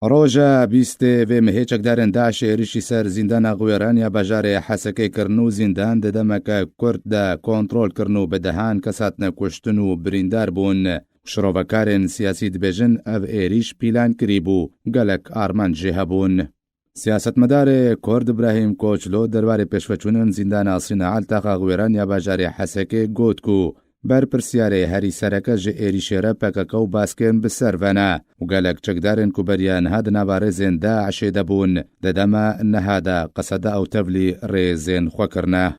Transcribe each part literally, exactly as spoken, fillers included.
Roja bîstê vê mehê çekdarên DAIŞê êrişî ser zîndana Xwêran ya bajarê Hesekê kirin û zîndan di demeke kurt de kontrol kirin û bi dehan kes hatine kuştin û birîndar bûn. Şirovekarên siyasî dibêjin ev êrîş pîlan kirî bû, gelek armanc jê hebûn. Siyasetmedarê Kurd Îbrahîm Koçlo derbarê pêşveçûnên zîndana Sînaa li taxa Xwêran ya bajarê Hesekê got ku berpirsiyarê herî sereke ji êrîşê re P K K û baskên bi ser ve ne û gelek çekdarên ku beriya niha di nava rêzên DAIŞê de bûn, di dema niha de qeseda ew tevlî rêzên xwe kirine.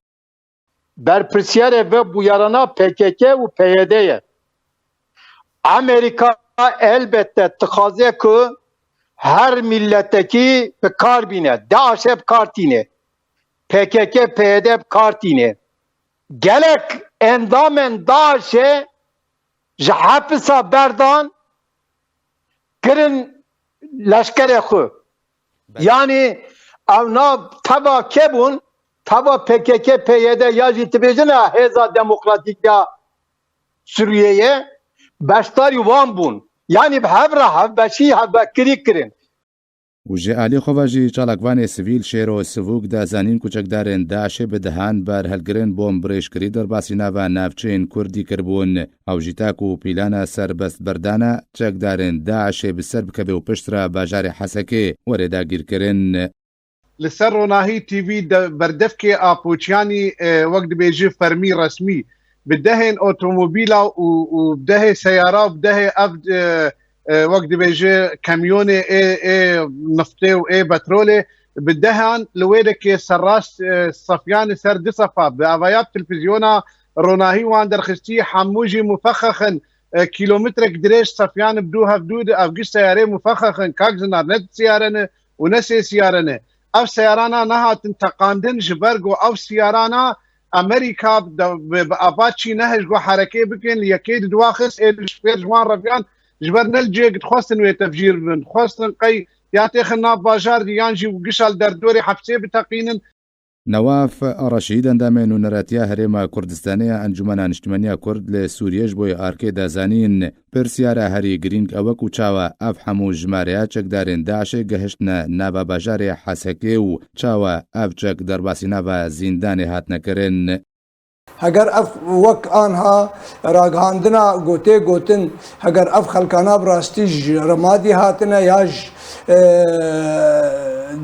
Berpirsiyarê vê bûyerana P K K û P Y D ye. Amerîka elbette dixwaze ku her miletekî bi kar bîne, DAIŞê bi kar tîne, P K K, P Y D bi kar tîne. Gelek endamên DAIŞê ji hepisa berdan kirin leşkerê xwe. Belê. Yanî ew na teva kê bûn? Teva P K K, P Y D ya jî dibêjin e Hêza Demokratîk ya Sûriyeyê, beşdarî wan bûn. Yanî bi hev re hevbeşî, hevbekirî kirin. Û ji alî xwe ve jî çalakvanê sivîl Şêro Sivûk da zanîn ku çekdarên DAIŞê bi dehan berhilgirên bomb rêjkirî derbasî nava navçeyên Kurdî kiribûn. Ew jî ta ku pîlana serbestberdana çekdarên DAIŞê bi ser bikeve û piştre bajarê Hesekê were dagîrkirin. Li ser Ronahî T V de berdevkê Apoçyanî, e, wek dibêje fermî resmî bi dehên otomobîla û, û dehê seyara û dehê ev, e, e, wek dibêje kemyonê ê, ê niftê û ê petrolê bi dehan li wê dekê serrast, e, sefyan li ser du sefa bi avaya televîzyona Ronahî wan derxistî hemû jî mufexexin, e, kîlometrek dirêj sefyan bi dû hevdû de ev giş seyarê mufexexin kak zinar ne siyare ne û ne sê siyare ne. Ev seyarana nehatin teqandin ji ber ku ev siyarana Amerîka de, bi, bi avat çî nehişt ku herekê bikin, li yekê di dua xist, ê li ji pêr ji wan reviyan, ji ber ne li cihê dixwestin wê tevjîr bibin. Dixwestin qey ya têxin nav bajar de yan jî gişa li derdorê hepsê biteqînin. Newaf Reşîd, endamê nûneratiya Herêma Kurdistanê ya Encûmena Niştimaniya Kurd li Sûriyê ji bo yê arkê da zanîn, pirsiyara herî girîng ew e ku çawa ev hemû jimareya çekdarên DAIŞê gehiştine nava bajarê Hesekê û çawa ev çek derbasî nava zîndanê hatine kirin. Heger ev wek anha ragihandina ku tê gotin, heger ev xelkana bi rastî ji Remadî hatine ya ji, e,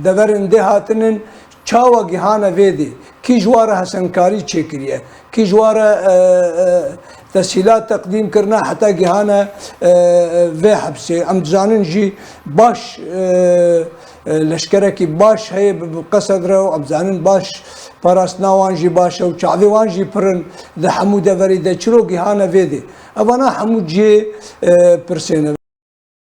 deverên dê hatinin, çawa gihane vê dê? Kî ji wa re hesenkarî çêkiriye? Kî ji wa re, e, e, tesîlat teqdîm kirine heta gihane, e, e, vê hepsê? Em dizanin jî baş, e, e, leşkerekî baş heye bi, bi qesed re û em zanin baş parastina wan jî baş e û çavê wan jî pir in di hemû deverî de. Çiro gihane vê dê? Evana hemû cihê, e, pirsê ne.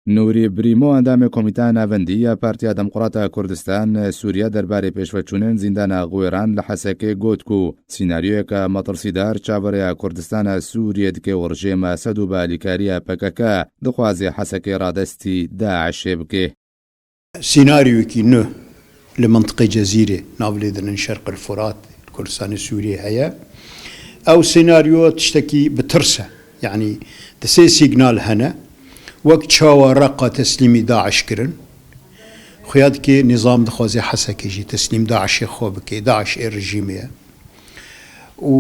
Nûrî Brîmo, endamê Komîteya Navendî ya Partiya Demokrata Kurdistan Sûriye derbarê pêşveçûnên zîndana Xwêran li Hesekê got ku sînaryoyeke metirsîdar çaverêya Kurdistana Sûriye dike û rejêma Esed û bi alîkariya P K K dixwaze Hesekê radestî DAIŞê bike. Sînaryoyekî nû li mintiqê Cezîrê, nav lê dinin Şerqil Furat, li Kurdistanê Sûriyê heye. Ew sînaryo tiştekî bi tirs e. Yanî di sê sîgnal hene. Wek çawa Reqa teslîmî DAIŞ kirin, xuya dike nîzam dixwaze Hesekê jî teslîm DAIŞê xwe bike, DAIŞ ê rejîmê ye. Û,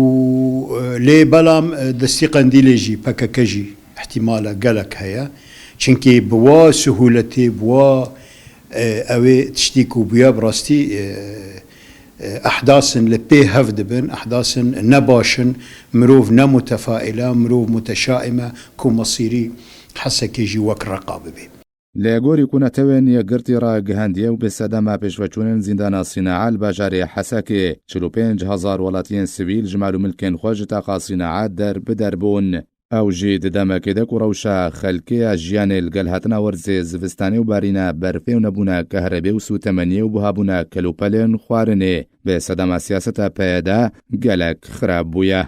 e, lê belam, e, destî Qendîlê jî, P K K jî îhtîmala gelek heye. Çimkî bi wa sihûletê, bi wa, e, ew ê tiştî ku bûye bi rastî, e, e, ehdasin li pê hev dibin, ehdasin ne baş in, mirov ne mutefaîl e, mirov muteşaîm e, ku mesîrî Hesekê jî wek Reqa bibe. Li gorî ku Netewên Yekgirtî ragihandiye û bi sedema pêşveçûnên zîndana Sînaa li bajarê Hesekê, çil û pênc hezar welatiyên sivîl ji mal û milkên xwe ji taxa Sînaa der bi der bûn. Ew jî di demekê de ku rewşa xelkê ya jiyanê li gel hatina werzê zivistanê û barîna berfê û nebûna kehrebê û sûtemeniyê û buhabûna kelûpelên xwarinê bi sedema siyaseta P Y D gelek xirab bûye.